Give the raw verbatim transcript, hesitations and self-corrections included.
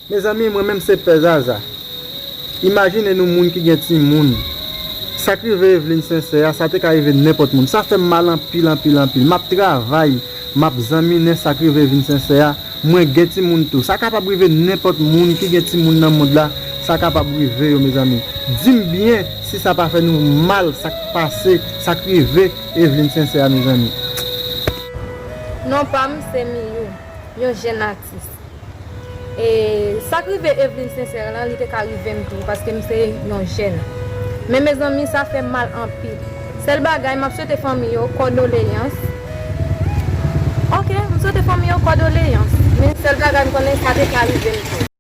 Mezanmi, mwen menm se Pè Zaza. Imajine nou moun ki gen timoun. Sa k rive Evelyne Sincère a, sa te ka rive nenpòt moun. Sa fè m mal anpil, anpil, anpil. M ap travay, m ap zanminen sa k rive Evelyne Sincère a. Mwen gen timoun tou. Sa kapab rive nenpòt moun ki gen timoun nan mond la. Sa kapab rive yo, mezanmi. Di m byen si sa pa fè nou mal, sa k pase, sa k rive Evelyne Sincère a, mezanmi. Non pa m se Miyou, yon jèn atis. E sa k rive Evelyne Sincère lan, li te ka rive m tou, paske m se yon jèn. Men mezanmi, sa fè m mal anpil. Sèl bagay, m ap swete fanmi yo kondoleyans. Ok, m swete fanmi yo kondoleyans. Men sèl bagay m konnen, sa te ka rive m tou.